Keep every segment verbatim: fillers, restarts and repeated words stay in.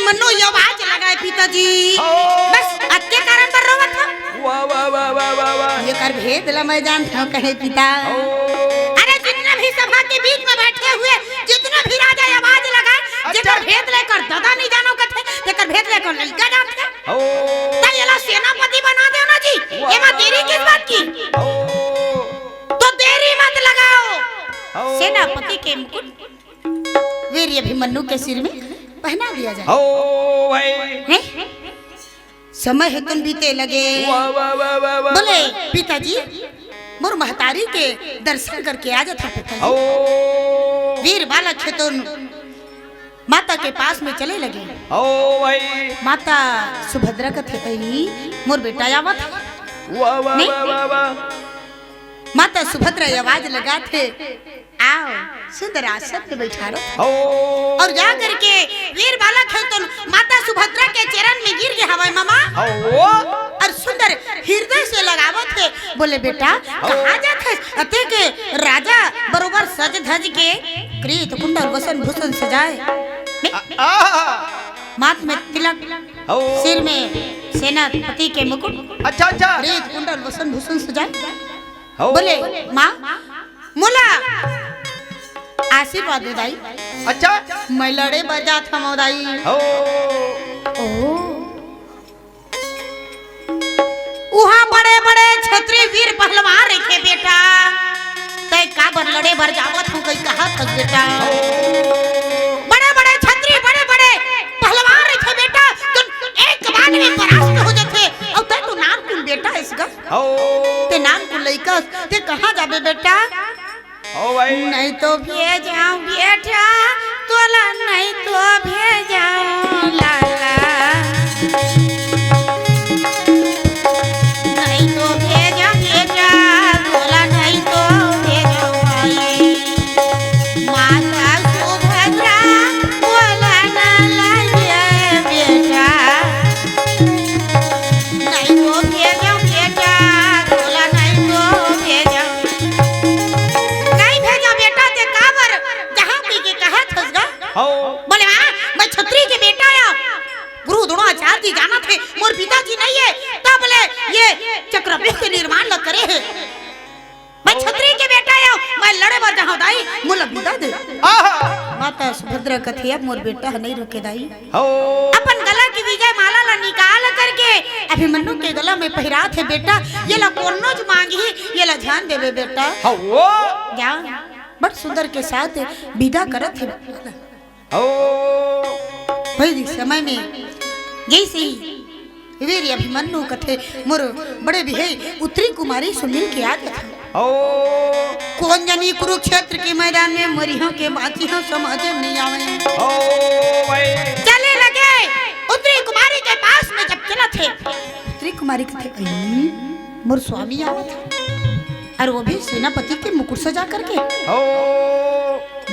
मन्नू ये आवाज लगाए पिताजी। ओ। बस अतके कारण बर रोवत हव। वाह, वाह, वाह, वाह, वाह, वाह। एकर भेद ला मैं जानत हव कहे पिता। ओ। अरे जितना भी सभा के बीच में बैठे हुए जितना भी राजा ये आवाज लगाए, अच्छा। जेकर भेद ला एकर ददा नहीं जानो कथे, जेकर भेद ला एकर लइका जानथे। ओ। त एला सेनापति बना देव ना जी। वाह, एमा वाह, देरी वाह, किस वाह। बात की? ओ। तो देरी मत लगाओ। ओ। सेनापति के मुकुट वीर अभिमन्यु के सिर में पहना दिया जाए। ओ भाई। हैं? समय हे तुन बीते लगे। वाह, वाह, वाह, वाह, वाह। बोले, "पिताजी, मोर महतारी के दर्शन करके आ जाथा पिताजी।" ओ। वीर बालक हे तुन माता के पास में चले लगे। ओ भाई। माता सुभद्रा कथे, "अई, मोर बेटा आवत हे।" वाह, वाह, नहीं? वाह, वाह, वाह। माता सुभद्रा आवाज लगाथे, "आओ, सुंदर आसन पे बैठारो।" ओ। और जा करके वीर बालक हे तो माता सुभद्रा के चरण में गिर गे हवय मामा। ओ। और सुंदर हृदय से लगावत हे, बोले, "बेटा, ओ। कहाँ जात हे?" अते के राजा बरोबर सज धज के, कृत कुंडल वसन भूषण सजाए। आ, आ। माथ में तिलक, ओ। सिर में सेनापति के मुकुट, अच्छा, अच्छा। कृत कुंडल वसन भूषण सजाए। हो। बोले, "माँ, मोला आशीर्वाद दो दाई।" अच्छा। "मैं लड़े बर जात हवं दाई।" हो। ओ। उहाँ बड़े-बड़े छत्री वीर पहलवान रहिथे बेटा। तैं काबर लड़े बर जावत हवं कहि कहत हस बेटा। हो। बड़े-बड़े छत्री, बड़े-बड़े पहलवान रहिथे बेटा। तो एक बार में परास्त हो जाथे। अउ तैं तो नानकुन बेटा हस गा। हो। तैं नानकुन लइका, तैं कहाँ जाबे बेटा? हो भाई। नहीं तो भेजव बेटा, तोला नहीं तो भेजव लाला। नहीं तो भेजव बेटा, तोला नहीं तो भेजव भाई। माता सुभद्रा बोला ना लागे बेटा। नहीं तो भेजव बेटा, तोला नहीं तो भेजव। नहीं भेजव बेटा, तैं काबर जहाँ कहि के कहत हस गा? हव। बोले, "माँ, मैं छत्री के बेटा आंव। गुरु द्रोणाचार्य जी जानत हे, मोर पिताजी नहीं हे, तब ले ये चक्रव्यूह के निर्माण ल करे हे।" मैं छत्री के बेटा आंव, मैं लड़े बर जाहूं दाई, मोला बिदा दे। आहा। माता सुभद्रा कथे, "अब मोर बेटा ह नहीं रुके दाई।" हो। अपन गला के विजय माला ला निकाल करके अभिमन्यु के गला में पहिरात हे, "बेटा, ये ला कोनो ज मांगही, ये ला ध्यान देवे बेटा।" हो। जा, बड़ सुंदर के साथ बिदा करत हे। हो। वही समय में जैसे ही वीर अभिमन्यु कथे, "मोर बड़े बिहई उत्तरी कुमारी से मिल के आ जात हंव।" ओ। कोन जनी कुरुक्षेत्र के मैदान में मरिहंव के बांचिहंव, समझ में नहीं आवे। ओ भाई। चले लगे, उत्तरी कुमारी के पास में जब चलत हे, उत्तरी कुमारी कथे, "अई, मोर स्वामी आवत हे, और वो भी सेनापति के मुकुट सजा करके।" ओ।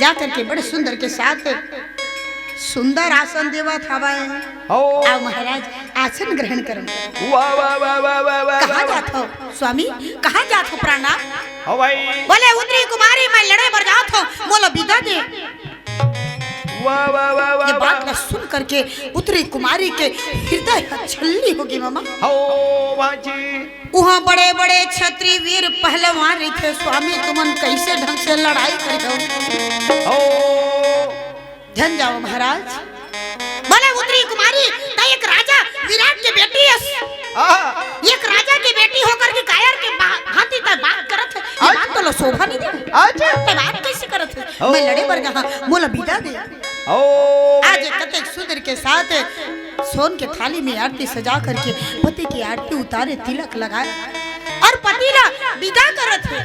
जा करके बड़े सुंदर के साथ सुंदर आसन देवत हवय। हो। आओ महाराज, आसन ग्रहण करो। वाह, वाह, वाह, वाह, वाह, वाह, कहाँ वाह, वाह। जात हो स्वामी, कहाँ जात हो प्राणनाथ? हो भाई। बोले, "उत्तरी कुमारी मैं लड़े बर जात हो, मोला बिदा दे।" वाह, वाह, वाह, वाह, ये बात वाह। ला सुन करके उत्तरी कुमारी के हृदय ह छल्ली हो गे मामा। हो बाजी। उहाँ बड़े-बड़े छत्री वीर पहलवान रहिथे, स्वामी तुमन कैसे ढंग से लड़ाई करथव? हो। झन जाओ महाराज। बोले, "उत्तरी कुमारी, तैं एक राजा विराट के बेटी हस। आहा। एक राजा के बेटी होकर के कायर के बा-, भांति तैं बात करत हे। ये आज? बात तो लो शोभा नहीं दे। आज? तैं बात कैसे करत हे? ओ। मैं लड़े बर जाहूं, मोला बिदा दे।" ओ। आज कतेक सुंदर के साथ सोन के थाली में आरती सजा करके पति की आरती उतारे, तिलक लगाए और पति ला बिदा करत हे।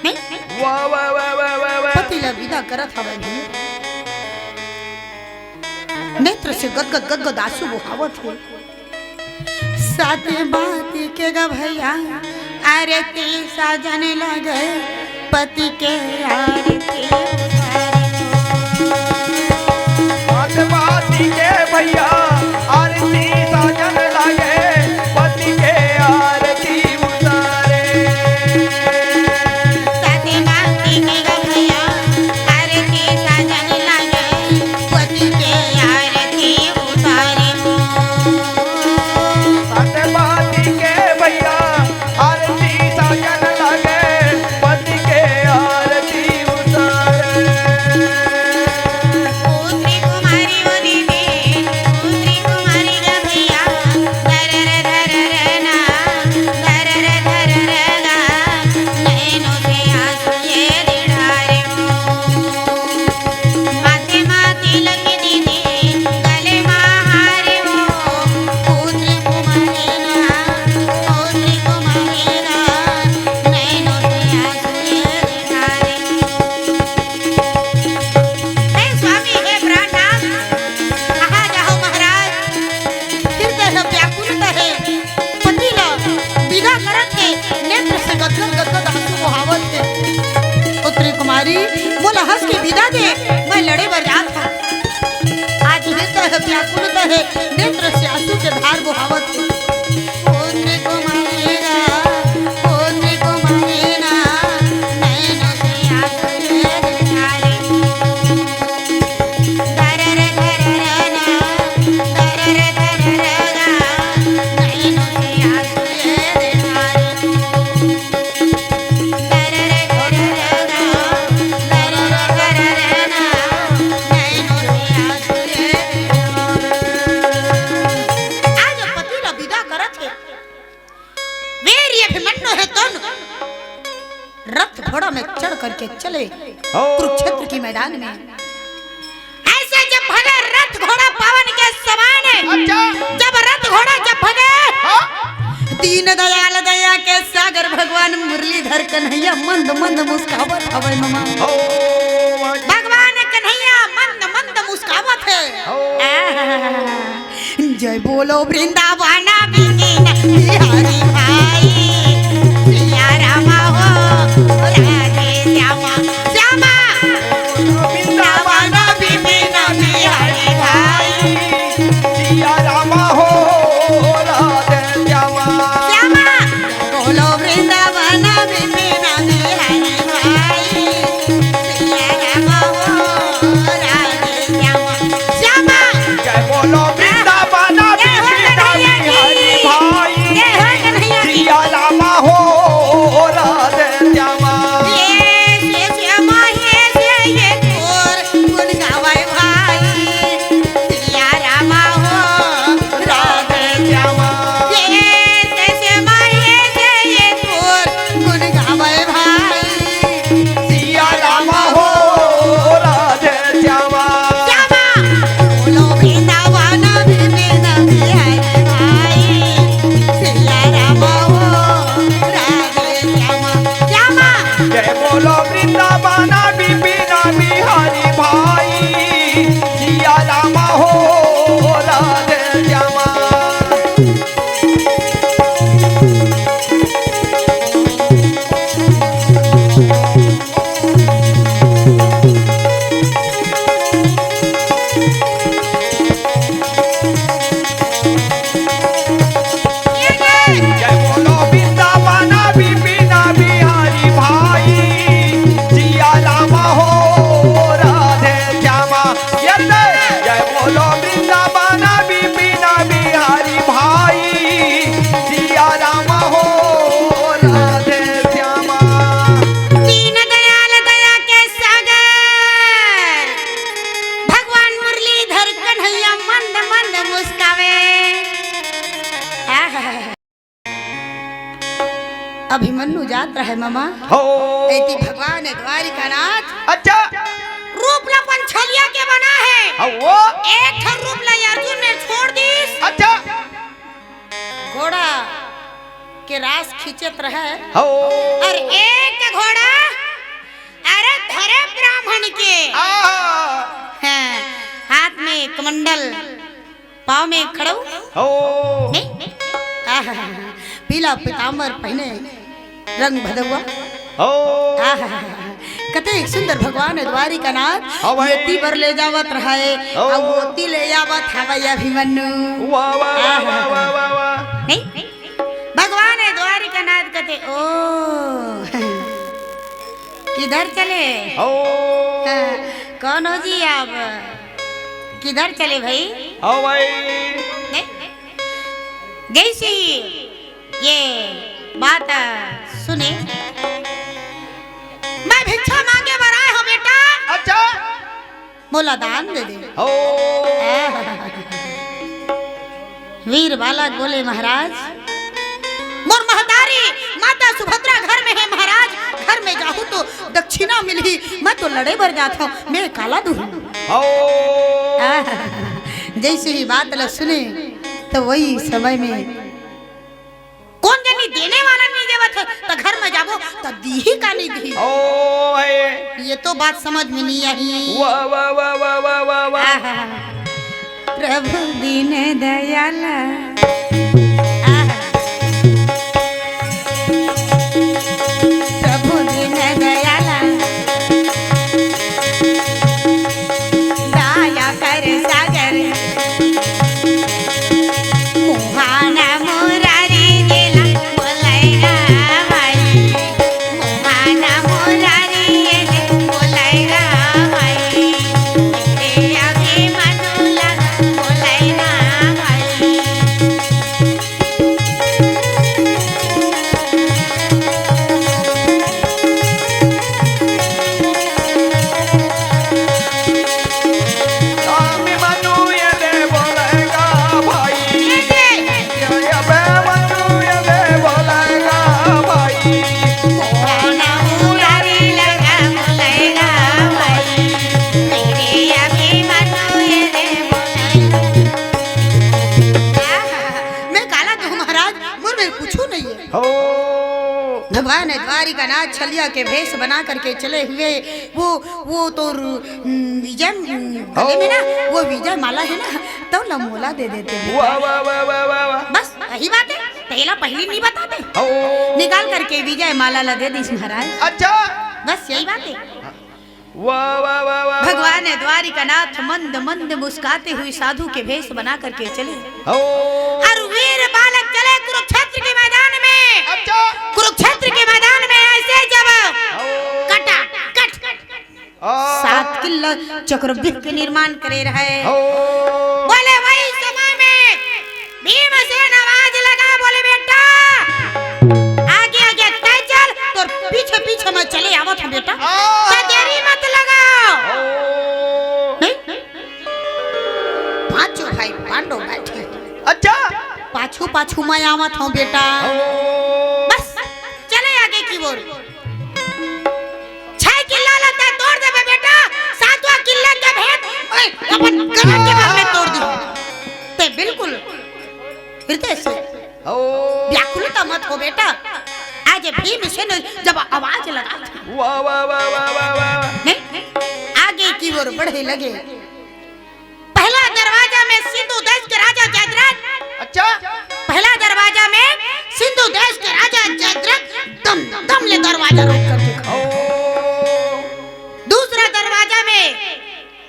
नहीं? वाह, वाह, वाह। पति ला बिदा करत हवय भैया। नेत्र से गदगद, गदगद आंसू बहावत हे। सती बात के गा भैया, आरती साजन लगे, पति के आरती उतारो। सती बात के भैया, आरती साजन लगे, पति के आरती उतारे। सती बात के गा भैया, आरती साजन लगे, पति के आरती नेत्र से गदगद गदगद आंसू बोहावत हे। पुत्री कुमारी, मोला हंस के विदा दे, मैं लड़े बर जात हंव। आज हृदय हे, व्याकुलता हे, नेत्र से आंसू के धार बोहावत हे। पुत्री कुमारी ना, पुत्री कुमारी ना, नैनों से आंसू रे धारे। आज पति ला विदा करत हे। वीर अभिमन्यु हे तन रथ घोड़ा में चढ़ करके चले हो। कुरुक्षेत्र की मैदान में। ऐसे जब भगे रथ घोड़ा पवन के समान, अच्छा। जब रथ घोड़ा जब भगे, हाँ। दीन दयाल दया के सागर भगवान मुरलीधर कन्हैया मंद मंद मुस्कावत हवय ममा। हो, भगवान कन्हैया मंद मंद मुस्कावत हे। हो। आहा। जय बोलो वृंदावन बिपिन बिहारी भाई, सिया रामा हो राधे श्यामा, श्यामा। वृंदावन बिपिन बिहारी भाई, सिया रामा हो राधे श्यामा। श्यामा। बोलो वृंदावन बिपिन बिहारी भाई, सिया रामा हो राधे श्यामा। श्यामा। जय बोलो वृंदावन जय हो बिपिन कन्हैया की। बिहारी भाई। जय हो कन्हैया की। सिया रामा हो राधे श्यामा। हे श्यामा, हे श्यामा, ये तोर गुण गावय भाई। सिया रामा हो राधे श्यामा। हे श्यामा, हे श्यामा, ये तोर गुण गावय भाई। सिया रामा हो राधे श्यामा। श्यामा। बोलो वृंदावन बिपिन बिहारी भाई, सिया रामा हो राधे श्यामा। श्यामा। जय बोलो वृंदावन बिपिन बिहारी भाई, सिया रामा हो राधे श्यामा। जय बोलो वृंदावन बिपिन बिहारी भाई, सिया रामा हो राधे श्यामा। जय बोलो वृंदावन बिपिन बिहारी भाई, सिया रामा हो राधे श्यामा। दीन दयाल दया के सागर भगवान मुरलीधर कन्हैया मंद मंद मुस्कावे। आहा। अभिमन्यु जात रहे ममा। हो। एती भगवान द्वारिकानाथ। अच्छा। रूप ला पंचलिया के बना हे। हाँ, वो। एक ठन रूप ला अर्जुन ने छोड़ दिस। अच्छा। घोड़ा के रास खींचत रहे। हो। अउ एक घोड़ा, अरे, धरे ब्राह्मण के। आहा। हाँ, हाथ में कमंडल, पाँव में खड़ऊ। हो। नहीं? आहा, पीला पीताम्बर पहिने, रंग भदउवा। हो। आहा, कतेक सुंदर भगवान द्वारिकानाथ। हवय। एती बर ले जावत रहय, हो। अउ ओती ले जावत हवय अभिमन्यु। वाह, वाह, वाह, आहा। वाह, वाह, वाह, वाह। नहीं? भगवान द्वारिकानाथ कथे, ओ, किधर चले? हो। हाँ, कौन हो जी आप? किधर चले भाई? हो भाई। नहीं? जैसी ये बात सुने, मैं भिक्षा मांगे बर आए हूँ बेटा। अच्छा। मोला दान दे दे। हो। वीर बालक बोले, महाराज, मोर महतारी माता सुभद्रा घर में हे महाराज, घर में जाहूं तो दक्षिणा मिलही, मैं तो लड़े बर जात हूँ, मैं काला दूँ। हो। जैसे ही बात ला सुने तो वही समय में कोन जनी देने वाला नहीं देवत हे, त घर में जाबो, त दीही का नहीं दीही? ओ भाई। ये तो बात समझ में नहीं आई। वाह, वाह, वाह। आहा। प्रभु दीन दयाला। आहा। भगवान द्वारिकानाथ छलिया के भेष बना करके चले हुए, वो, वो तोर, हम्म, विजय, हम्म, गले में ना, वो विजय माला है ना, तो ल मोला दे देते बेटा। वाह, वाह, वाह, वाह, वाह, वाह। बस यही बात है, तेला पहली नहीं बताते। हो। निकाल करके विजय माला ला दे दीस महाराज। अच्छा। बस यही बात है। वाह, वाह, वाह, वाह, वाह। भगवान द्वारिकानाथ मंद मंद मुस्काते हुए साधु के भेष बना करके चले। हो। और वीर बालक चले कुरुक्षेत्र के मैदान में। अच्छा। कुरुक्षेत्र के मैदान में ऐसे जब हो। कटा कट आ। सात किल्ला चक्रव्यूह के निर्माण करे रहे। हो। बोले वही समय में भीमसेन आवाज लगा, बोले, "बेटा, आगे आगे तय चल, तोर पीछे पीछे मैं चले आवत हूँ बेटा, आ। तो देरी मत लगाओ।" हो। नहीं? पांचों भाई पांडव बैठे। अच्छा। पाछू पाछू मैं आवत हूँ बेटा। हो। बस चले आगे की ओर। छह किल्ला ला तैं तोड़ देबे बेटा, सातवां किल्ला के भेद, ओए, अपन गला के बल में तोड़ दी। तैं बिल्कुल हृदय से ओ। व्याकुलता मत हो बेटा। आज भीमसेन जब आवाज लगा था। वाह, वाह, वाह, वाह, वाह, वाह। नहीं, आगे की ओर बढ़े लगे। पहला दरवाजा में सिंधु देश के राजा जयद्रथ। अच्छा। पहला दरवाजा में सिंधु देश के राजा जयद्रथ दम दम ले दरवाजा रोक कर देखा। ओ। दूसरा दरवाजा में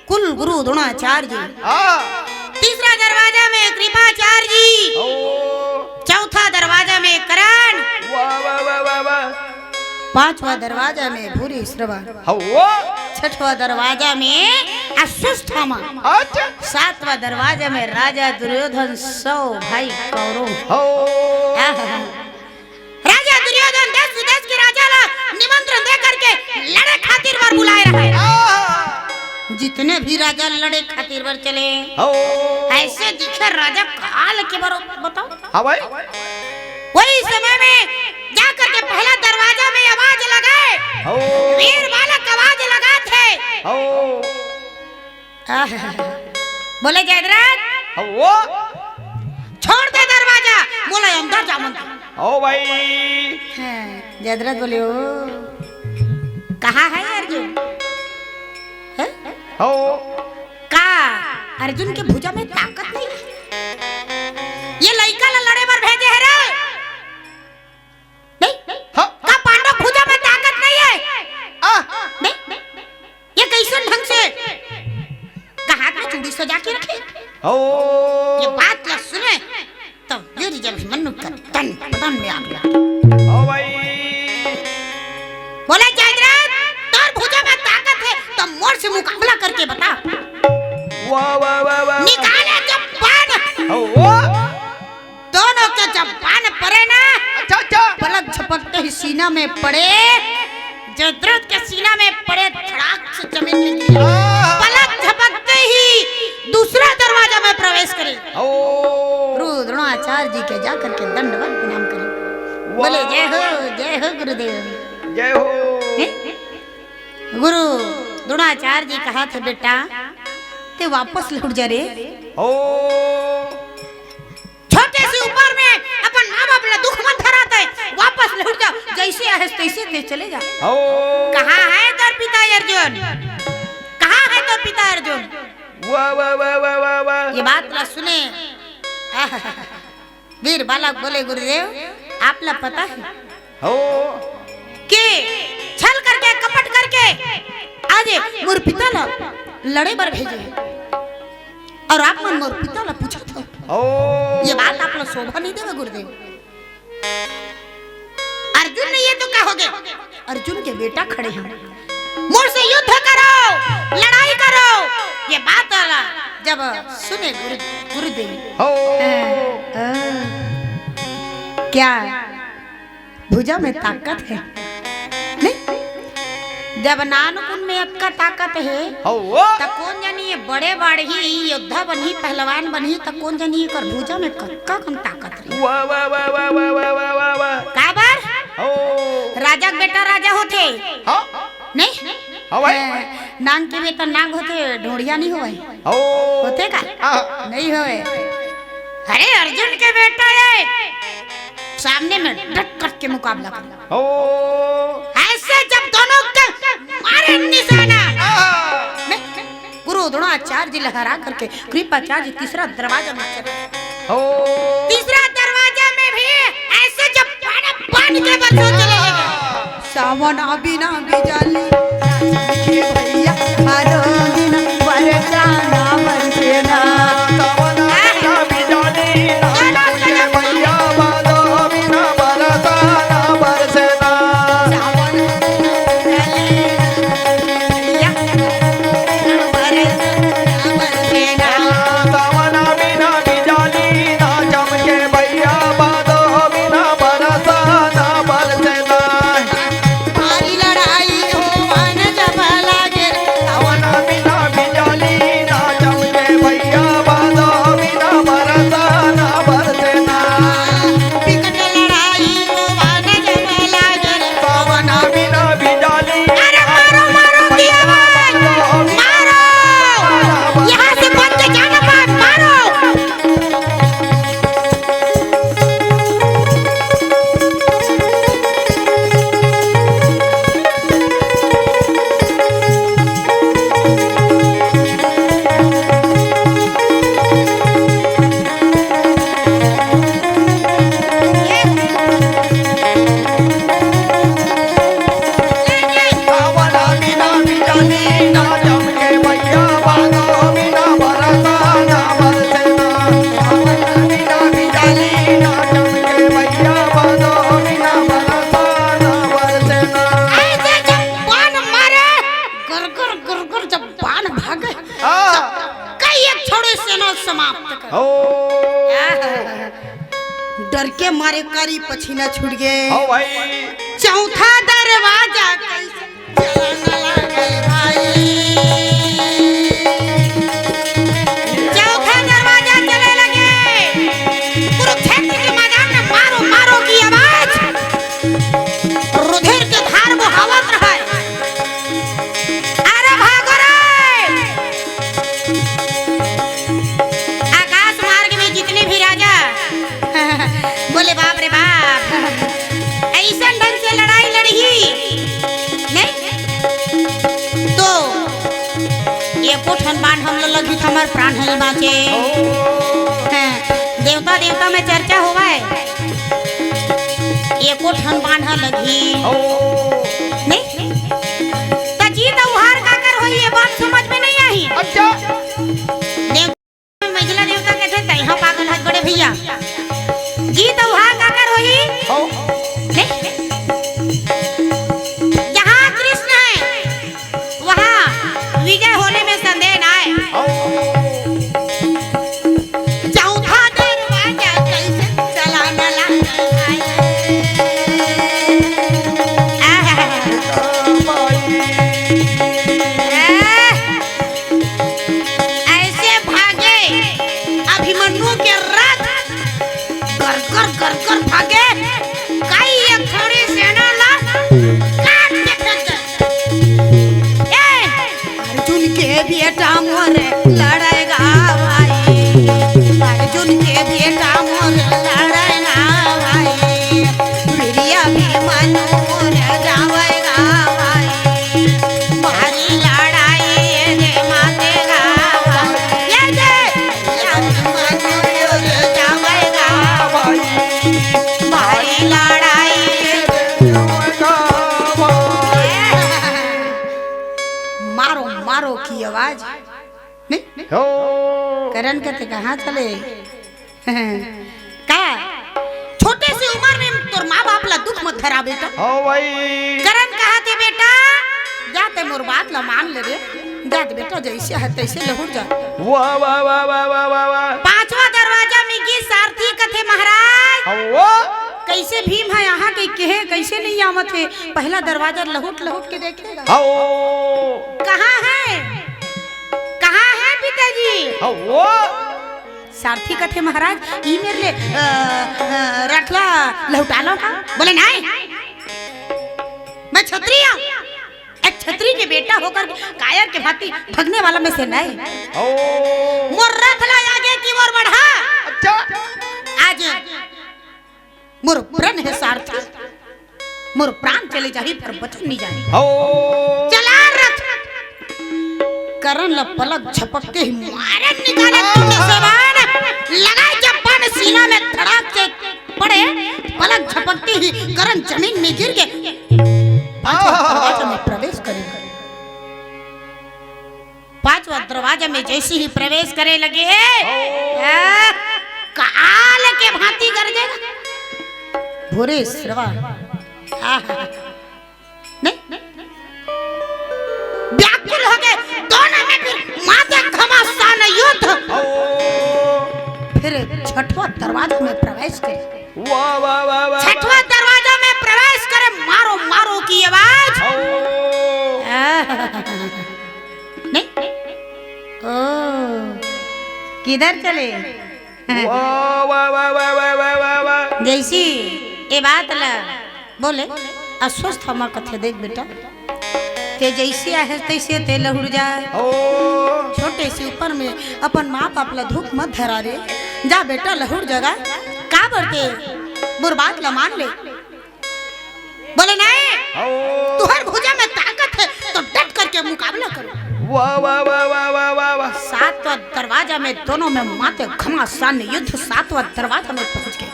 कुल गुरु द्रोणाचार्य जी। हाँ। तीसरा दरवाजा में कृपाचार्य जी। ओ। चौथा दरवाजा में कर्ण। वाह, वाह, वाह, वाह, वाह। पांचवा दरवाजा में भूरी श्रवा। हवा। छठवा दरवाजा में अश्वत्थामा। अच्छा। सातवां दरवाजा में राजा दुर्योधन सौ भाई कौरव। हो। आहा। राजा दुर्योधन देश विदेश के राजा ला निमंत्रण दे करके लड़े खातिर बर बुलाए रहे। आहा। जितने भी राजा लड़े खातिर बर चले, हो। ऐसे दिखे राजा काल के बर बताओ। हाँ भाई। वही समय में जा करके पहला दरवाजा में आवाज लगाए। हो। वीर बालक आवाज लगाथे। हो। आह। बोले जयद्रथ। हो। छोड़ दे दरवाजा, बोले अंदर जा मन। हो भाई। हाँ, जयद्रथ बोले, "ओ, कहाँ है अर्जुन?" हैं? हो। का अर्जुन के भुजा में ताकत नहीं है? ये लइका ला लड़े बर भेजे है रे? नहीं? हाँ। का पांडव भुजा में ताकत नहीं है? आ। नहीं? ये कैसन ढंग से का हाथ में चूड़ी सजा के रखे? हो। ये बात ला सुने तो वीर जब अभिमन्यु का तन बदन में आग लगा। हो भाई। बोले, "जयद्रथ, तोर भुजा में ताकत है तो मोर से मुकाबला करके बता।" वाह, वाह, वाह, वाह। निकाले जब बाण। हो, वाह। दोनों के जब बाण पड़े ना, अच्छा, अच्छा। पलक झपकते ही सीना में पड़े, जयद्रथ के सीना में पड़े, धड़ाक से जमीन में गिरे। आह। पलक झपकते ही दूसरा दरवाजा में प्रवेश करे। ओ। गुरु द्रोणाचार्य जी के जा करके दंडवत प्रणाम करे। वाह। बोले, "जय हो, जय हो गुरुदेव।" जय हो। हैं? गुरु द्रोणाचार्य जी कहाथे, "बेटा, तैं वापस लौट जा रे।" ओ। छोटे से उमर में अपन माँ बाप ला दुख मत धरा तैं, वापस लौट जा, जैसे आए तैसे तैं चले जा। हो। कहाँ है तोर पिता अर्जुन? कहाँ है तोर पिता अर्जुन? वाह, वाह, वाह, वाह, वाह, वाह। ये बात ला सुने, वीर बालक बोले, "गुरुदेव, आप ला पता है?" हो। के छल करके, कपट करके आज मोर पिता ला लड़े बर भेजे हे। और आप मन मोर पिता ला पूछत हो। हो। ये बात आप ला शोभा नहीं देवे गुरुदेव। अर्जुन ने ये तो कहोगे, अर्जुन के बेटा खड़े हैं, मोर से युद्ध करो, लड़ाई करो। ये बात वाला जब सुने गुरु, गुरुदेव। हो। अ, अ, क्या भुजा में ताकत है? नहीं? जब नानकुन में अतका ताकत है, हौ। त कोन जनी ये बड़े बाड़ही, योद्धा बनही, पहलवान बनही, त कोन जनी एकर भुजा में कतका कन ताकत रही। वाह, वाह, वाह। काबर? हौ। राजा के बेटा राजा होथे। हाँ। नहीं? हाँ भाई। हैं, नांग के बेटा नांग होथे, ढोढ़िया नहीं होवय। हौ। होथे का? हाँ। नहीं होवय। अरे अर्जुन के बेटा ये सामने में डट करके मुकाबला करें। ओ। ऐसे जब दोनों के मारे निशाना, आहा। मैं गुरु द्रोणाचार्य जी लहरा करके कृपाचार्य जी तीसरा दरवाजा में चले। ओ। तीसरा दरवाजा में भी ऐसे जब बाण, बाण के बरसों चले लगे। सावन बिना बिजली, भैया, मारो बिना बरसाना बरसेना। सावन बिना बिजली, भैया, मारो बिना बरसाना बरसेना। सावन बिना बिजली, भैया, मारो बिना बरसाना बरसेना। सावन बिना बिजली ना चमके भैया, भादो बिना बरसा ना बरसेना। भारी लड़ाई होवन जब लागे रे। सावन बिना बिजली ना चमके भैया, भादो बिना बरसा ना बरसेना। बिकट लड़ाई होवन जब लागे रे। सावन बिना बिजली अरे मारो, मारो, की आवाज, मारो। यहाँ से बच के जाना मत, मारो। ऐसे जब बाण मारे, गरगर गरगर जब बाण भागे, हाँ। कई एक छोड़े सेना समाप्त कर। ओ। डर के मारे कारी पछीना छूट गए। हो भाई। चौथा दरवाजा कैसे चलाना लगे भाई। चौथा दरवाजा चले लगे। कुरुक्षेत्र के मैदान में मारो मारो की आवाज। रुधिर के धार बहावत रहे। अरे भागो रे। आकाश मार्ग में जितने भी राजा बोले, "बाप रे बाप, ऐसन ढंग से लड़ाई लड़ही नहीं तो एको ठन बाण हमला लगही त हमर प्राण ह बाँचे।" हाँ, देवता देवता में चर्चा होवय, एको ठन बाण ह लगही नहीं त जीत अउ हार काकर होही, ये बात समझ में नहीं आही। अच्छा। देव-, मंझला देवता कथे, "तैं ह पागल हस बड़े भैया, जीत अउ हार काकर होही?" हो। नहीं? जहाँ कृष्ण है, वहाँ विजय होने में संदेह ना है। हो। चौथा दरवाजा कैसे चलाना ला? आहा। ऐसे भागे अभिमन्यु के रथ, गरगर गरगर भागे, कई एक छोड़ी सेना ला काट के फेंक दे। ए, अर्जुन के बेटा मोर लड़ेगा भाई, अर्जुन के बेटा मोर लड़ेगा भाई, वीर अभिमन्यु मोर जावेगा भाई, भारी लड़ाई ये दे मातेगा भाई, ये दे, ये अभिमन्यु मोर जावेगा भाई, भारी लड़ाई ये दे मारो, मारो की आवाज। नहीं? हो। करण कथे, "कहाँ चले?" का? छोटे से उमर में तोर माँ बाप ला दुख मत धरा बेटा। हो भाई। करण कहा थे, "बेटा, जा ते मोर बात ला मान ले रे। जा ते बेटा, जैसे है तैसे लहुट जा।" वाह, वाह, वाह। पांचवा दरवाजा में गी सारथी कथे महाराज। हो। कैसे भीम ह यहाँ के कहे, कैसे नहीं आवत हे? पहला दरवाजा लहुट लहुट के देखेगा। हो। कहाँ है? कहाँ है पिताजी? हो। सारथी कथे महाराज, ई मेर ले, अ, अ, रथ ला लहुटा लो का? बोले, "नहीं, मैं क्षत्रिय हूँ। एक क्षत्रिय के बेटा होकर कायर के भांति भगने वाला में से नहीं। हो। मोर रथ ला आगे की ओर बढ़ा।" अच्छा। आज मोर प्रण हे सारथी, मोर प्राण चले जाही पर वचन नइ जाही। हो। चला रथ। करण ल पलक झपक के ही मारन निकाले टुंड से बाण। लगाए जब बाण सीना में धड़ाक से पड़े, पलक झपकते ही करण जमीन में गिर के पांचवा दरवाजा में प्रवेश करे। पांचवा दरवाजा में जैसे ही प्रवेश करे लगे, आ, काल के भांति गरजे। भोरे सरवा, आहा, नहीं, व्याकुल हो गए दोनों में, फिर माते घमासान युद्ध। फिर छठवा दरवाजा में प्रवेश करे। वाह, वाह, वाह, वाह, वाह। छठवा दरवाजा में प्रवेश करे, मारो, मारो की आवाज। आह। नहीं? ओ, किधर चले? वाह, वाह, वाह। जैसी ये बात ला बोले, अस्वस्थ हमा कथे, देख बेटा, ते जैसे आहे तैसे ते लहुड़ जाए। ओ। छोटे से ऊपर में अपन माँ बाप ला धूप मत धरा रे, जा बेटा लहुड़ जगा। का बरते मोर बात ला मान ले। बोले नहीं, आओ। तुहर भुजा में ताकत है तो डट करके मुकाबला करो। वाह, वाह, वाह। सातवां दरवाजा में दोनों में माते घमासान युद्ध, सातवां दरवाजा में पहुंच गए।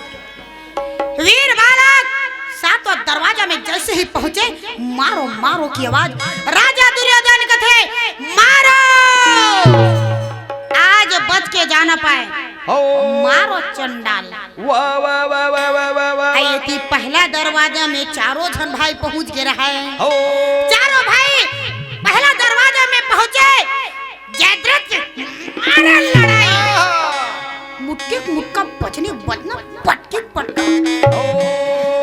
वीर बालक सातवां दरवाजा में जैसे ही पहुंचे, मारो मारो की आवाज। राजा दुर्योधन कथे, मारो, आज बच के जाना पाए। हो। मारो चंडाल। वाह, वाह, वाह। आ, ये थी पहला दरवाजा में चारों झन भाई पहुंच गए रहा है। हो। चारों भाई पहला दरवाजा में पहुंचे। जयद्रथ मारा लड़ाई। मुक्के मुक्का बजनी बजना पटकी पटका। हो।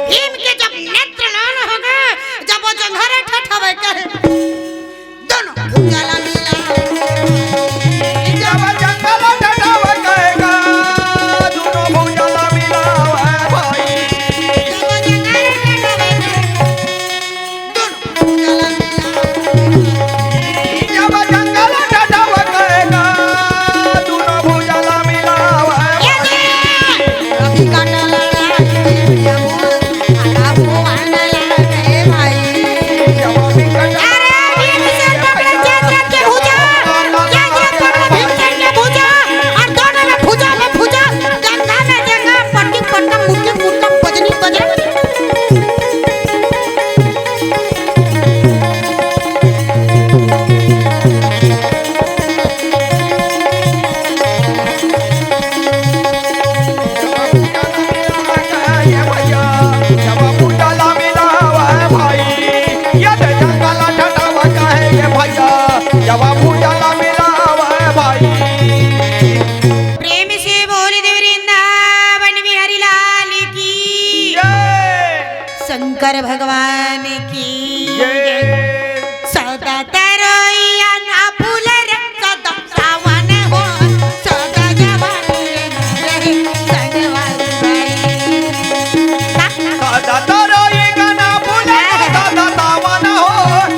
भीम के जब नेत्र नयन हो गए, जब वो जंघरे ठठवे करे। दोनों भुजा ला मिला। जब जंघरे ठठवे कहेगा, दोनों भुजा ला मिला, भाई। जब जंघरे ठठवे कहेगा, दोनों भुजा ला मिला। जब जंघरे ठठवे कहेगा, दोनों भुजा ला मिला, भाई। प्रेम से बोल दे वृंदावन बिहारी लाल की। जय। शंकर भगवान की जय। सदा तरोइया ना फूल रे, सदा सावन हो, सदा जवानी रहे, सजवानी बाई। सदा तरोइया ना फूल रे, सदा सावन हो,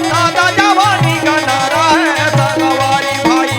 सदा जवानी का नारा है, सजवानी भाई।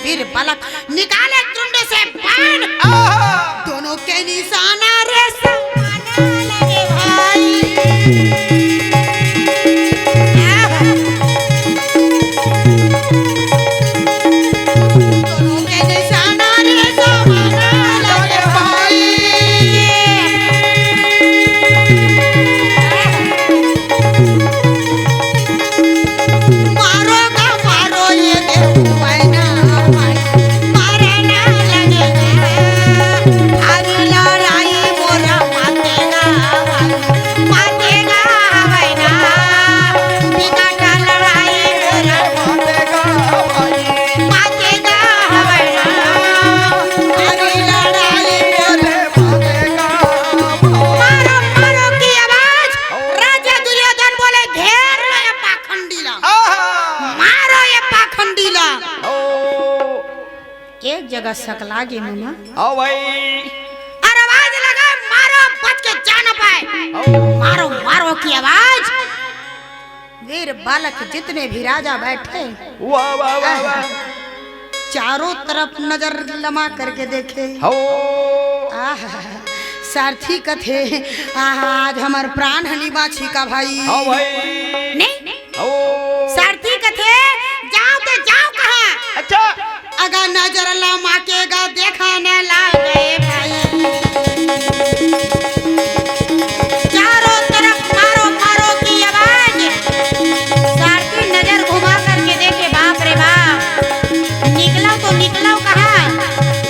वीर बालक निकाले तुंड से बाण। आहा! दोनों के निशाना रे समाना लगे भाई। आहा! दोनों के निशाना रे समाना लगे भाई। मारो गा मारो ये देव मैना भाई, मारे ना लगे गा। हरी लड़ाई मोरा माते गा भाई, माते गा भाई ना। बिना का लड़ाई मोरा माते गा भाई, माते गा भाई ना। हरी लड़ाई मोरा मारो, मारो की आवाज। राजा दुर्योधन बोले, "घेर लो ये पाखंडी ला। आहा। मारो ये पाखंडी ला।" ओ। एक जगह सकला गे मुना। आओ भाई। और आवाज लगा, "मारो, बच के जा ना पाए।" आओ। मारो, मारो की आवाज। वीर बालक जितने भी राजा बैठे, वाह, वाह, वाह, वाह। चारों तरफ नजर लमा करके देखे। हो। आह, सारथी कथे, "आह, आज हमर प्राण हनी बाँची का भाई।" हाँ भाई। नहीं? हो। सारथी कथे, "जाओ तो जाओ कहाँ?" अच्छा। अगर नजर लमा के गा देखा न लागे भाई। चारों तरफ मारो मारो की आवाज। सारथी नजर घुमा करके देखे, बाप रे बाप, निकला तो निकला कहाँ?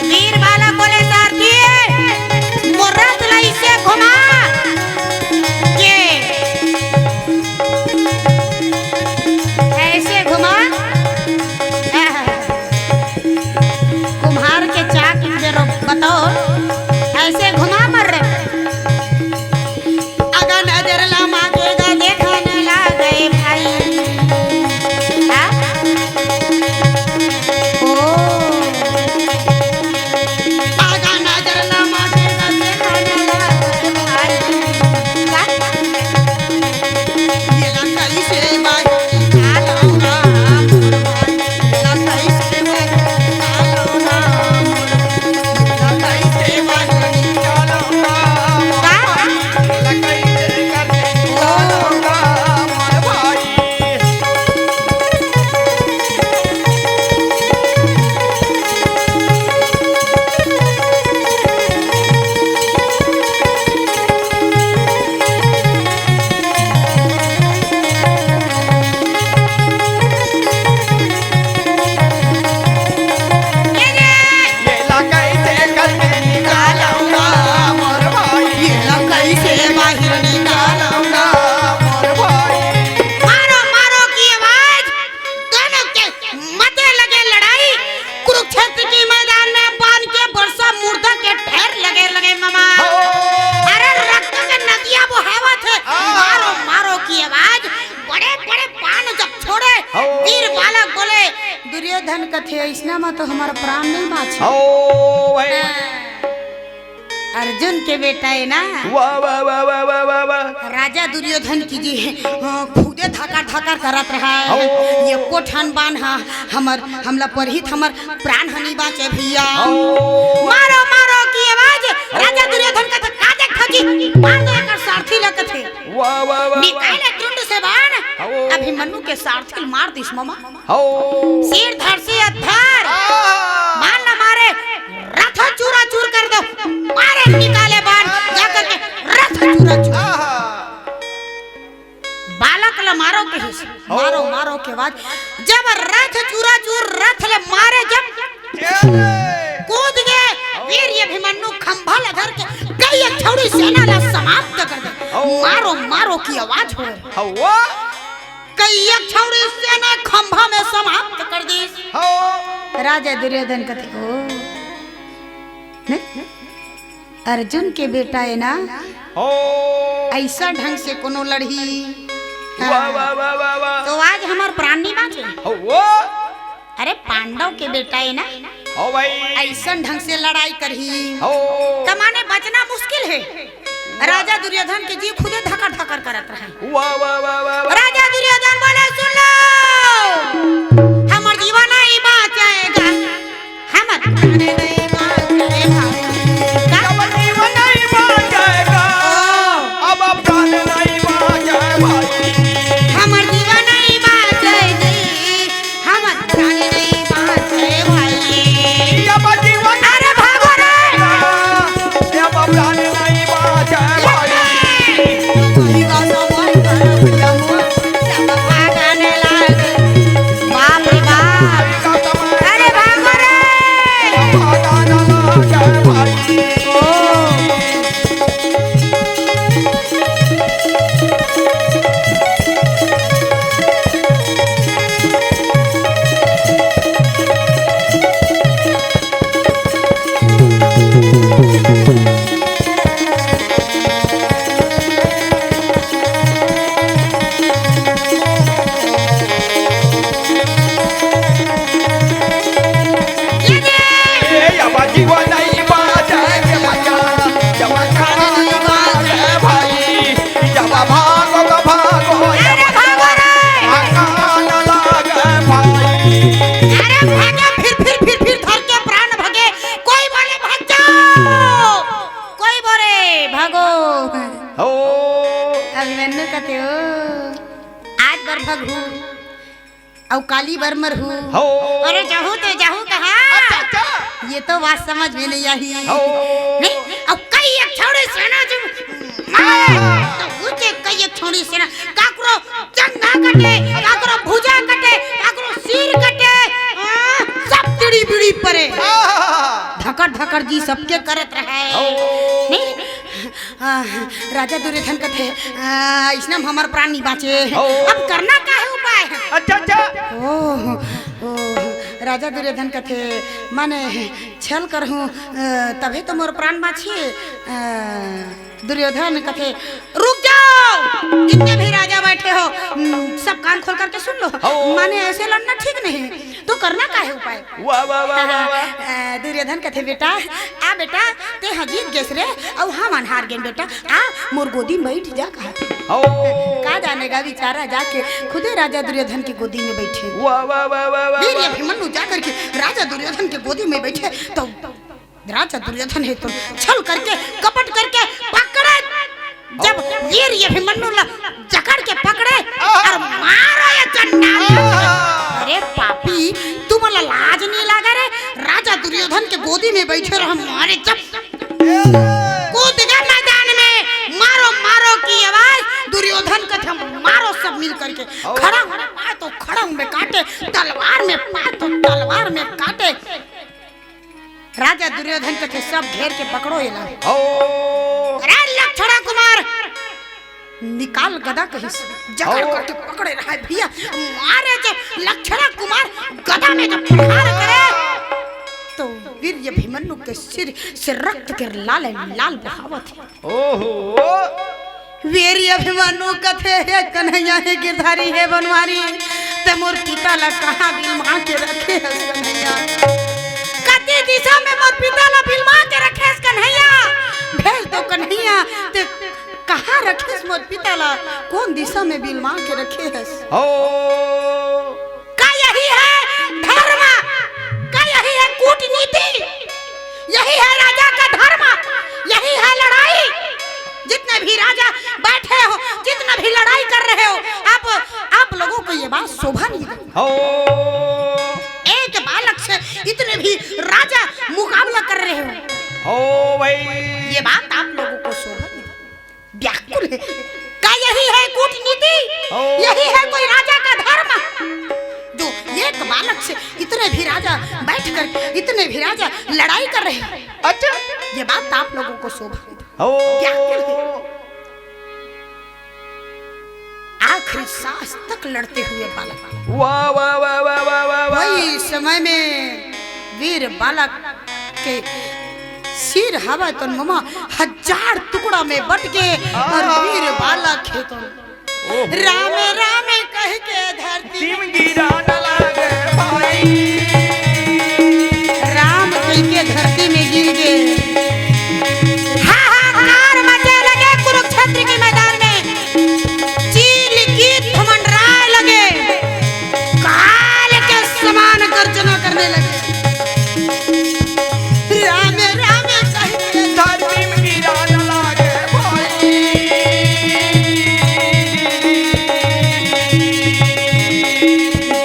वीर बालक बोले, "सारथी, मोर रथ ला इसे घुमा के ऐसे घुमा।" कुम्हार के चाक बेरो बताओ, ऐसे घुमा मर रे। अगर नजर लमा के गा देखा न लागे भाई। हाँ? ओ। अगर नजर लमा के गा देखा न लागे भाई। का? ये ला कैसे करके निकालूंगा मोर भाई, ये ला कैसे बाहर निकालूंगा मोर भाई। मारो, मारो की आवाज, दोनों के मते लगे लड़ाई। कुरुक्षेत्र के मैदान में बाण के बरसा, मुर्दा के ढेर लगे, लगे मामा। हो। अरे रक्त के नदिया बहावत हे। हाँ। मारो, मारो की आवाज, बड़े, बड़े बाण जब छोड़े, हो। वीर बालक बोले, दुर्योधन कथे, "अइसना म तो हमर प्राण नहीं बाँचे।" हो भाई। हाँ। अर्जुन के बेटा हे ना। वाह, वाह, वाह। राजा दुर्योधन की जी, हाँ, खुदे धकर धकर करत रहा हे। हो। ये कोठन बाण हा, हमर, हमला परहित हमर प्राण हनी बाँचे भैया। हो। मारो, मारो की आवाज। राजा दुर्योधन कथे, "का देखत हस जी?" मार दो एकर सारथी ला कथे। वाह, वाह, वाह, वाह। निकाले तुंड से बाण। हो। अभिमन्यु के सारथी ल मार दिस मामा। हो। सिर धड़ से अधर। आहा। बाण ला मारे, रथ चूरा चूर कर दो। मारे निकाले बाण, जाकर के रथ चूरा चूर। आहा। बालक ला मारो कहिस। हो। मारो, मारो के बाद जब रथ चूरा चूर, रथ ला मारे जब, ए रे। कूद गे वीर अभिमन्यु, खंभा ला धर के कई एक छौड़ी सेना ला समाप्त कर दे। हो। मारो, मारो की आवाज हो। हो। कई एक छौड़ी सेना खंभा में समाप्त कर दिस। हो। राजा दुर्योधन कथे, "ओ, ने? अर्जुन के बेटा हे ना?" हो। अइसा ढंग से कोनो लड़ही। वाह, वाह, वाह, वाह, वाह। तो आज हमर प्राण नहीं बाँचे। हो। अरे पांडव के बेटा हे ना? हो भाई। अइसन ढंग से लड़ाई करही। हो। त माने बचना मुश्किल हे। राजा दुर्योधन के जी खुदे धकर धकर करत रहे। वाह, वाह, वाह, वाह, वाह। राजा दुर्योधन बोले, "सुन लो, हमर जीवा नहीं बाँचेगा।" अभिमन्यु कथे, ओ, आज बर भगहू, अउ काली बर मरहू। हो। अरे जाहू ते जाहू कहाँ? अच्छा, अच्छा। ये तो बात समझ में नहीं आई। हो। नहीं, अब कई एक छौड़ी सेना जो मारे, तो उसे कई एक छौड़ी सेना, काकरो जंघा कटे, काकरो भुजा कटे, काकरो सिर कटे, हाँ, सब तिड़ी बिड़ी परे। आहा। धकड़ धकड़ जी सबके करत रहे। हो। नहीं, आ, राजा दुर्योधन कथे, आ, "इसने में हमर प्राण नहीं बाँचे। हो। अब करना का है उपाय?" अच्छा, अच्छा। ओ, ओ, राजा दुर्योधन कथे, "माने छल करहूँ, अ, तभे तो मोर प्राण बाँचे।" अ, दुर्योधन कथे, "रुक जाओ, जितने भी राजा बैठे हो, उम, सब कान खोल करके सुन लो। हो। माने ऐसे लड़ना ठीक नहीं।" तो करना का है उपाय? वाह, वाह, वाह, वाह, वाह। अ, दुर्योधन कथे, "बेटा, आ बेटा, ते ह जीत गेस रे, अउ हमन हार गेन बेटा, आ मोर गोदी में बैठ जा," कहा। हो। का जानेगा बेचारा, जाके खुदे राजा दुर्योधन की गोदी में बैठे। वाह, वाह, वाह, वाह, वाह, वीर वाह। अभिमन्यु जा करके राजा दुर्योधन की गोदी में बैठे, तो राजा दुर्योधन हे तो छल करके, कपट करके पकड़े। जब वीर अभिमन्यु ला जकड़ के पकड़े अउ मारो ये चंडाल। अरे पापी, तुमला लाज नहीं लागे रे? राजा दुर्योधन के गोदी में बैठे रहो, मारे जब कूद गए मैदान में, मारो मारो की आवाज, दुर्योधन कथे मारो सब मिल करके। खड़ंग में पाए तो खड़ंग में काटे, तलवार में पाए तो तलवार में काटे। राजा दुर्योधन कथे, "सब घेर के पकड़ो एला।" हो। अरे लक्षणा कुमार, निकाल गदा कहिस, जकड़ हो। करके पकड़े रहे भैया, मारे जे लक्षणा कुमार गदा में जब प्रहार करे, तो वीर अभिमन्यु के सिर से रक्त के लाल लाल बहावत हे। ओहो। वीर अभिमन्यु कथे, "हे कन्हैया, हे गिरधारी, हे बनवारी, ते मोर पिता ला कहाँ बिलमा के रखे हस कन्हैया? कति दिशा में मोर पिता ला बिलमा के रखे हस कन्हैया? भेज दो कन्हैया, ते कहाँ रखे हस मोर पिता ला? कौन दिशा में बिलमा के रखे हस?" हो। का यही है धर्म? का यही है कूटनीति? यही है राजा का धर्म? यही है लड़ाई? जितने भी राजा बैठे हो, जितना भी लड़ाई कर रहे हो, आप, आप लोगों को ये बात शोभा नहीं देती। हो। एक बालक से इतने भी राजा मुकाबला कर रहे हो। हो भाई। ये बात आप लोगों को शोभा नहीं देती। व्याकुल है। का यही है कूटनीति? ओ। यही है कोई राजा का धर्म? जो एक बालक से इतने भी राजा बैठकर, इतने भी राजा लड़ाई कर रहे हैं। अच्छा। ये बात आप लोगों को शोभा नहीं देती। ओ। व्याकुल है। आखिरी सांस तक लड़ते हुए बालक। वाह, वाह, वाह। वही समय में वीर बालक के सिर हवा तन ममा हजार टुकड़ा में बट के और वीर बालक हे तन। ओहो। राम राम कह के धरती में गिरा न लागे भाई। राम कह के धरती में गिर गए। हाहाकार मचे लगे कुरुक्षेत्र के मैदान में। चील गीत मंडराए लगे, काल के समान गर्जना करने लगे। राम राम कह के धरती में गिरा न लागे भाई।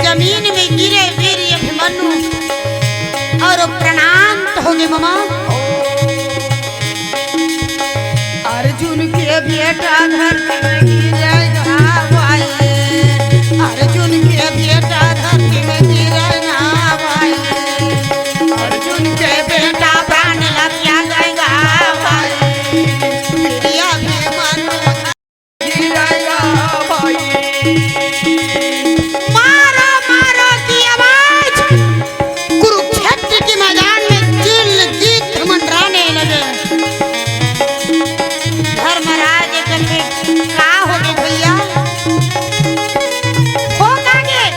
जमीन में गिरे वीर अभिमन्यु और प्रणाम हो गए ममा। अर्जुन के बेटा धरती में गिरेगा भाई, अर्जुन के बेटा धरती में गिरेगा भाई, अर्जुन के बेटा प्राण लग जाएगा भाई, प्रिय अभिमन्यु गिरेगा भाई। मारो, मारो की आवाज कुरुक्षेत्र के मैदान में चिल गीत मंडराने लगे। धर्मराज कथे, "का हो गे भैया? हो का गे?"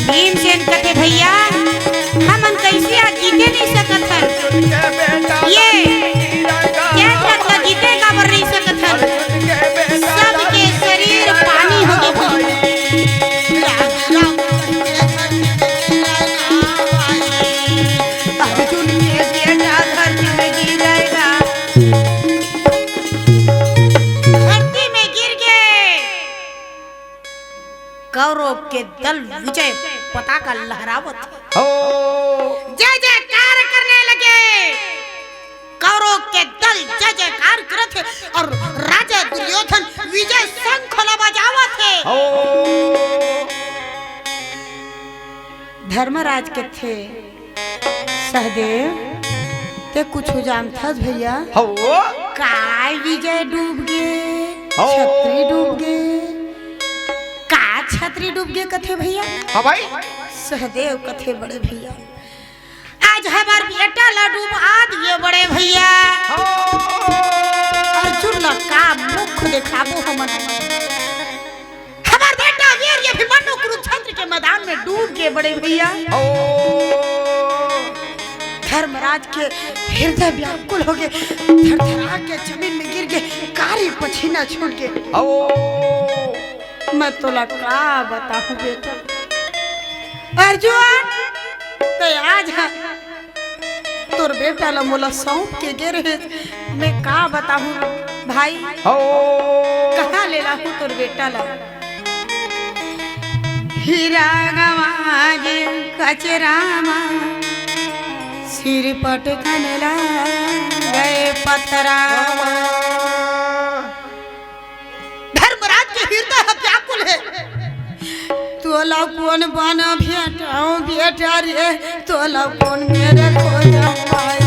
भीमसेन कथे, "भैया, हमन कैसे आज जीते नहीं सकत हन? ये, क्या करता जीते काबर नहीं सकत हन?" के दल विजय पताका लहरावत हे। हो। जय जयकार करने लगे। कौरव के दल जय जयकार करत हे अउ राजा दुर्योधन विजय शंख ला बजावत हे। हो। धर्मराज कथे, सहदेव, तें कुछु जानथस भइया? हो। काय विजय डूब गे, हो। छतरी डूब गे। का छतरी डूब गे कथे भइया? हाँ भाई। सहदेव कथे, बड़े भइया, आज हमर बेटा ला डूबा दिए बड़े भइया। हो। अर्जुन ला का मुख देखाबो हमन। हमर बेटा वीर अभिमन्यु कुरुक्षेत्र के मैदान में डूब गे बड़े भइया। हो। धर्मराज के हृदय व्याकुल हो गे, थरथरा के जमीन में गिर गे, कारी पसीना छूट गे। हो। मैं तोला का बताहूँ बेटा, अर्जुन, तें आज ह तोर बेटा ला मोला सौंप के गे रहे, मैं का बताहूँ भाई? हो। कहाँ ले लाहूँ तोर बेटा ला? हीरा गंवाज कचरा मा, सिर पटकन ला गए पथरा मा। धर्मराज के हृदय ह व्याकुल हे। तोला कोन बन भेंटाऊं बेटा रे, तोला कोन मेर खोजऊं भाई।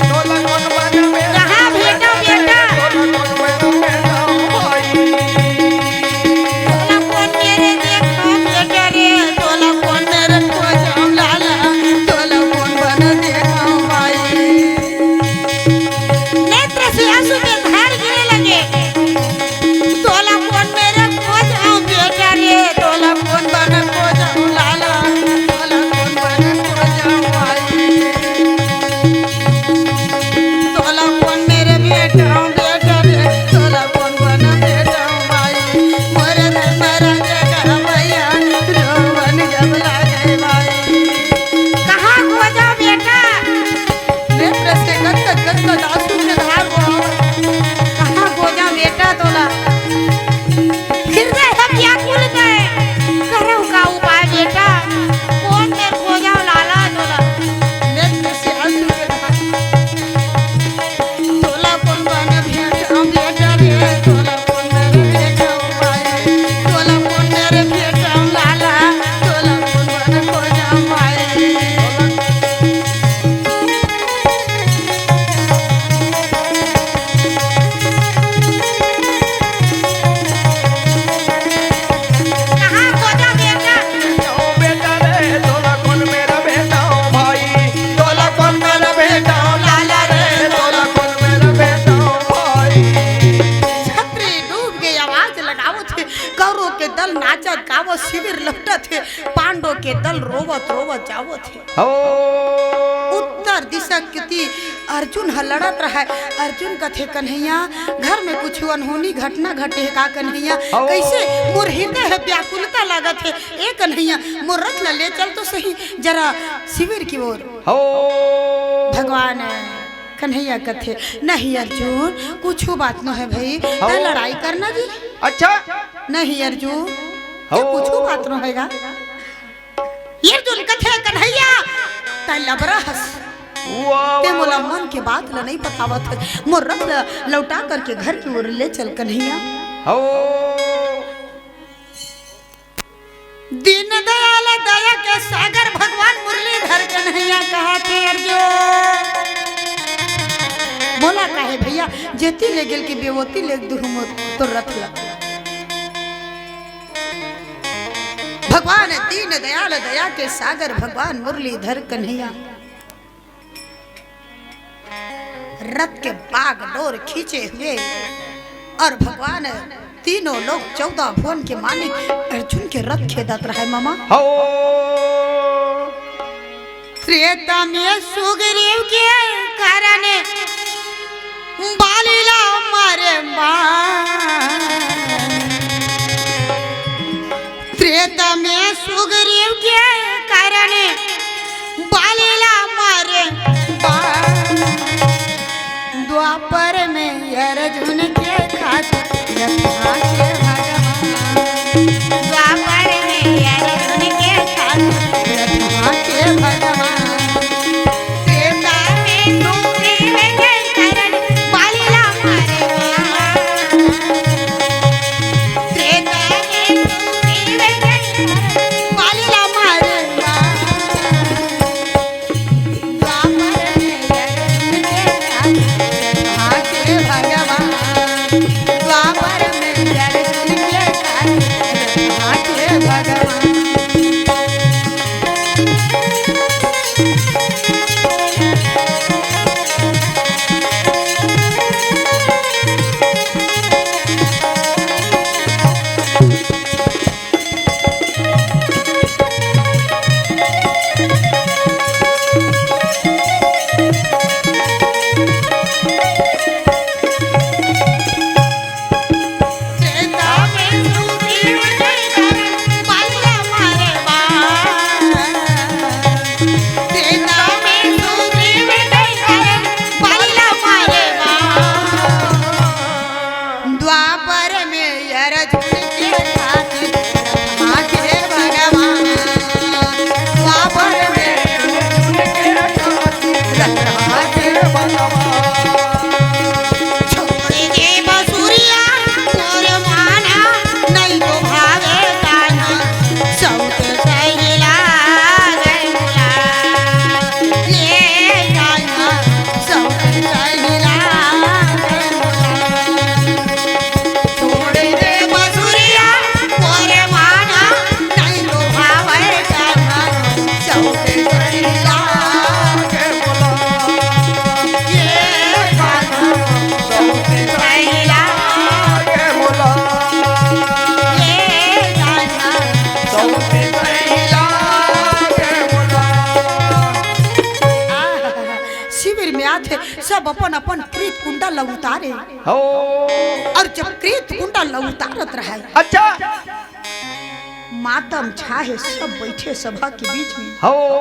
तोला कोन बन भेंटाऊं कहाँ भेंटाऊं बेटा? तोला कोन बन भेंटाऊं भाई। तोला कोन मेर देखऊं बेटा रे, तोला कोन मेर खोजऊं लाला, तोला कोन बन देखऊं भाई। नेत्र से आंसू के धार गिरे लगे। तोला कोन मेर खोजऊं बेटा रे, तोला कोन बन खोजऊं लाला, तोला कोन बन खोजऊं भाई। तोला कोन मेर भेंटाऊं बेटा रे, तोला कोन बन भेंटाऊं भाई। मोर धर्मराज का भैया, रोवन जब लागे भाई। कहाँ खोजऊं बेटा? नेत्र से गदगद गदगद आंसू के धार बहत। कहाँ खोजऊं बेटा तोला? हृदय ह व्याकुल हे। करहूं का उपाय बेटा? कोन मेर खोजऊं लाला तोला? नेत्र से आंसू के धार। तोला कोन बन भेंटाऊं बेटा रे, तोला कोन मेर भेंटाऊं भाई, तोला कोन मेर भेंटाऊं लाला, तोला कोन बन खोजऊं भाई। कहाँ खोजऊं बेटा? ओ बेटा रे, तोला कोन मेर भेंटाऊं भाई, तोला कोन मेर भेंटाऊं लाला रे, तोला कोन मेर भेंटाऊं भाई। छतरी डूब गे आवाज लगावत हे, कौरव के दल नाचत गावत शिविर लपटत हे, पांडव के दल रोवत रोवत जावत हे। हो। उत्तर दिशा के ती अर्जुन ह लड़त रहय। अर्जुन कथे, "कन्हैया, घर में कुछु अनहोनी घटना घटे हे का कन्हैया? हो। कइसे मोर हृदय ह व्याकुलता लागत हे। ए कन्हैया, मोर रथ ल ले चल तो सही जरा शिविर की ओर।" हो। भगवान कन्हैया कथे, "नहीं अर्जुन, कुछु बात नोहे भई, हो। तैं लड़ाई करना जी।" अच्छा। "नहीं अर्जुन, हो। कुछु बात नोहे गा।" अर्जुन कथे, "कन्हैया, तैं लबरा हस। वाह, तैं वाह, मोला वाह। मन के बात ल नइ बतावत हस। मोर रथ ल लौटा करके घर की ओर ले चल कन्हैया।" हो। दीन दयाल दया के सागर भगवान मुरलीधर कन्हैया कहत हे, "अर्जुन, मोला काहे भैया, जेती ले गेल के बेवती ले दुहू मोर तोर रथ ल।" भगवान दीन दयाल दया के सागर भगवान मुरलीधर कन्हैया रथ के बागडोर खींचे हुए और भगवान तीनों लोक चौदह भुवन के मालिक अर्जुन के रथ खेदत रहय मामा। हो। त्रेता में सुग्रीव के कारण बाली ला मारे बाण। त्रेता में सुग्रीव के कारण बाली ला मारे बाण। द्वापर में अर्जुन के खातिर यथा के भगवान। छोड़ दे बसुरिया मोर माना, नहीं तो भावे कान्हा, सौत सहिला गए मोला। ये कान्हा, सौत सहिला गए मोला। छोड़ दे बसुरिया मोर माना, नहीं तो भावे कान्हा, सौत सहिला गए मोला। ये कान्हा, सौत सहिला गए मोला। ये कान्हा, सौत सहिला गए मोला। आहा, शिविर में आथे, सब अपन अपन प्रीत कुंडा ल उतारे। हो। अउ जब प्रीत कुंडा ल उतारत रहय, अच्छा। मातम छाहे, सब बइठे सभा के बीच में। हो।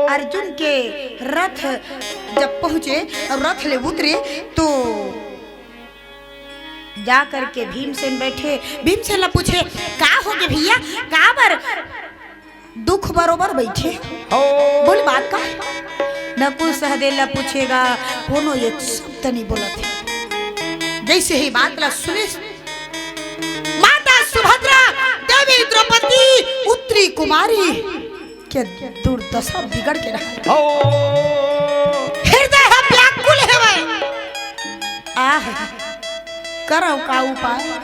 अर्जुन के रथ जब पहुंचे अउ रथ ले उतरे तो जा करके भीमसेन बइठे, भीमसेन ला पूछे, "का होगे भइया, काबर दुख बरोबर बइठे?" हो। बोले, "बात का?" नकुल सहदेव ला पूछेगा, कोनो एक शब्द नहीं बोलत हे। जइसे ही बात ला सुने, माता सुभद्रा, देवी द्रौपदी, उत्तरी कुमारी के दुर्दशा बिगड़ गे रहा। हो। हृदय ह व्याकुल हेवय। आह, करव का उपाय?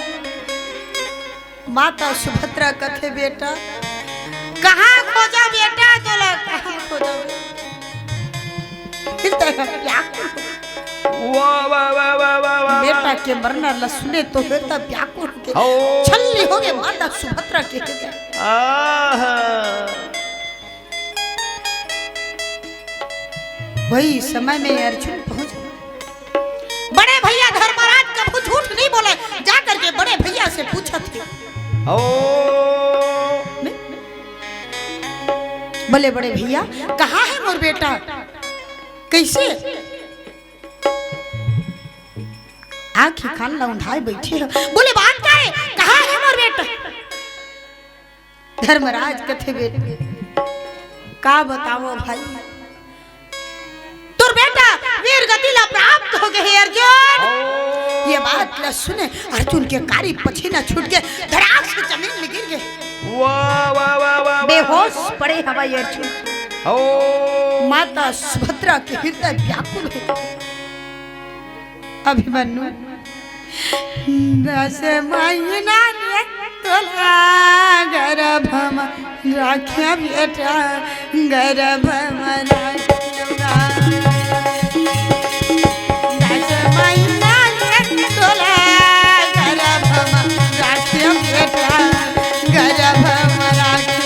माता सुभद्रा कथे, "बेटा, कहाँ खोजा बेटा तोला, कहाँ खोजा?" हृदय ह व्याकुल। वाह, वाह, वाह। बेटा के मरना ल सुने तो हृदय व्याकुल होगे। हो। छल्ली होगे माता सुभद्रा के हृदय। आहा। वही समय में अर्जुन पहुंच गए। बड़े भइया धर्मराज कभू झूठ नहीं बोले, जा करके बड़े भइया से पूछत हे। ओ। बोले, "बड़े भइया, कहाँ हे मोर बेटा? कइसे?" आँखी कान ला उंधाय बइठे हे। बोले, "बात का हे? कहाँ हे मोर बेटा?" धर्मराज कथे, "बेटा, का बतावंव भाई, तोर बेटा वीर गति ला प्राप्त होगे हे अर्जुन।" ये बात ला सुने अर्जुन के कारी पसीना छूट के धड़ाक से जमीन में गिर गे। वाह, वाह, वाह, वाह, वाह। बेहोश पड़े हवय अर्जुन। ओ। माता सुभद्रा के हृदय व्याकुल हे। अभिमन्यु, दस महीना ले तोला गर्भ म राख्या बेटा, गर्भ म राख्या। दस महीना ले तोला गर्भ म राख्या बेटा, गर्भ म राख्या।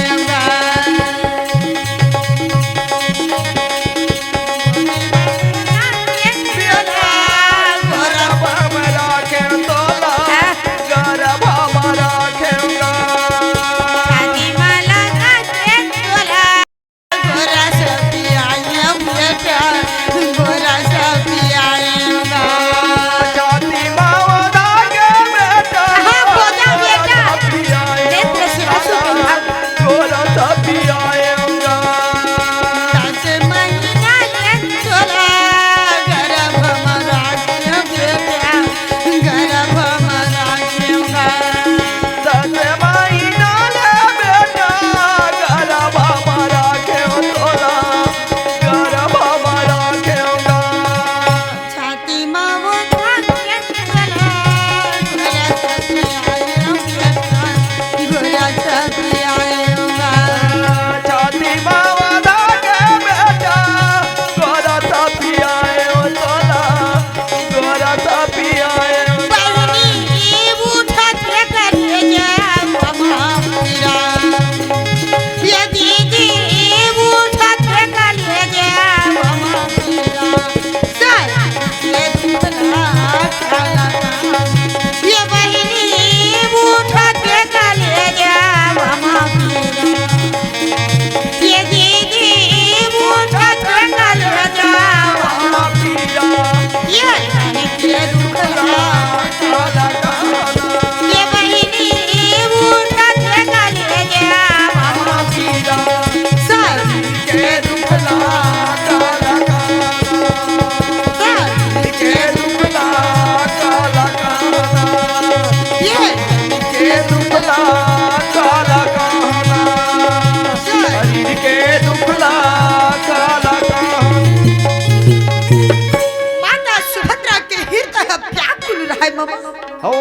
हो।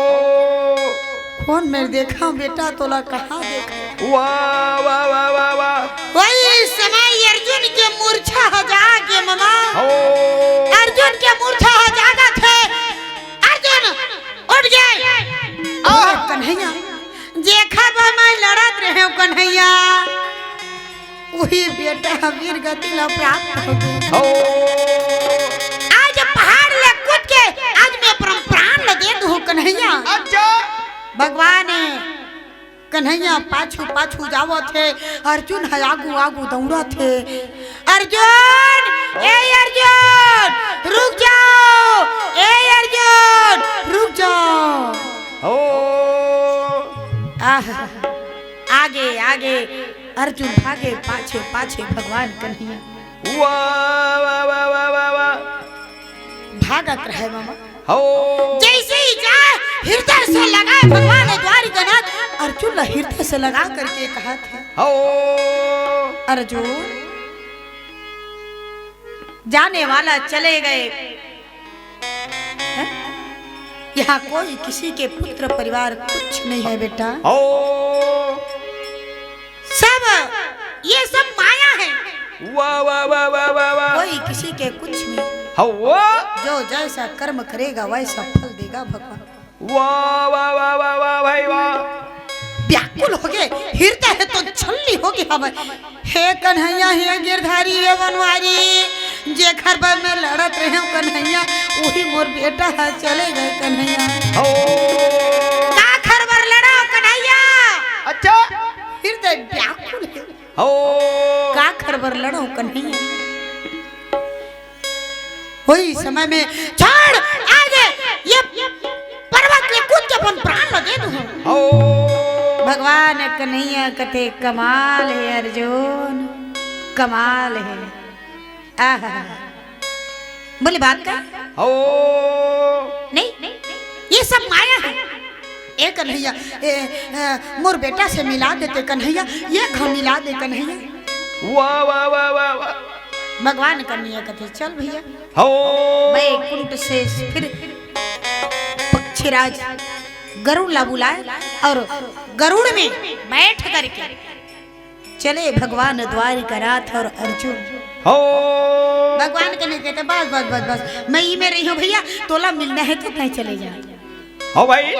कौन मेर देखा बेटा, तोला कहाँ देखा? वाह, वाह, वाह, वाह, वाह। वही समय अर्जुन के मूर्छा ह जागे ममा। हो। अर्जुन के मूर्छा ह जागत हे। अर्जुन उठ गे। अरे कन्हैया, जेखर बर मैं लड़त रहेंव कन्हैया, उही बेटा ह वीर गति ल प्राप्त हो गे। हो। आज पहाड़ ले कूद के आज मैं अपन प्राण ल दे दूँ कन्हैया। अच्छा। भगवान कन्हैया पाछू पाछू जावत हे, अर्जुन ह आगू आगू दौड़त हे। अर्जुन, ए अर्जुन, रुक जाओ, ए अर्जुन, रुक जाओ। हो। आह, आगे आगे अर्जुन भागे, पाछे पाछे भगवान कन्हैया। वाह, वाह, वाह, वाह, वाह, वाह। भागत रहे मामा। हो। जैसे ही जाए, हृदय से लगाए भगवान द्वारिकानाथ, अर्जुन ला हृदय से लगा करके कहा था, हो। अर्जुन, जाने वाला चले गए, हैं? यहाँ कोई किसी के पुत्र परिवार कुछ नहीं है बेटा। हो। सब, ये सब माया है। वाह, वाह, वाह, वाह, वाह, वाह। कोई किसी के कुछ नहीं। हवा। जो जैसा कर्म करेगा वैसा फल देगा भगवान। वाह, वाह, वाह, वाह, वाह, भाई वाह। व्याकुल हो गे, हृदय हे तो छलनी हो गे हवय। हे कन्हैया, हे गिरधारी, हे बनवारी, जेखर बर मैं लड़त रहेंव कन्हैया, उही मोर बेटा ह चले गए कन्हैया। हो। काखर बर लड़व कन्हैया? अच्छा। हृदय व्याकुल हे। हो। काखर बर लड़व कन्हैया? वही समय में, छोड़, आज ये पर्वत ले कूद के अपन प्राण ल दे दूँ। हो। भगवान कन्हैया कथे, कमाल हे अर्जुन, कमाल हे। आहा। बोले बात का? हो। नहीं, ये सब माया है। ए कन्हैया, ए, ए, मोर बेटा से मिला देते कन्हैया, ये घर मिला दे कन्हैया। वाह, वाह, वाह, वाह, वाह। भगवान कन्हैया कथे, चल भैया। हो। बैकुंठ से फिर पक्षीराज गरुड़ ला बुलाए और गरुड़ में बैठ करके चले भगवान द्वारिकानाथ और अर्जुन। हो। भगवान कन्हैया कथे, बस, बस, बस, बस, मैं इही में रहिहूँ भैया, तोला मिलना हे तो तैं चले जा। हो भाई।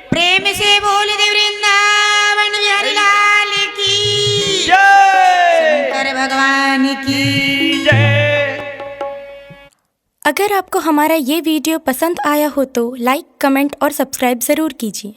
प्रेम से बोल दे वृंदावन बिहारी लाल की। जय। शंकर भगवान की। जय। अगर आपको हमारा ये वीडियो पसंद आया हो तो लाइक, कमेंट और सब्सक्राइब ज़रूर कीजिए।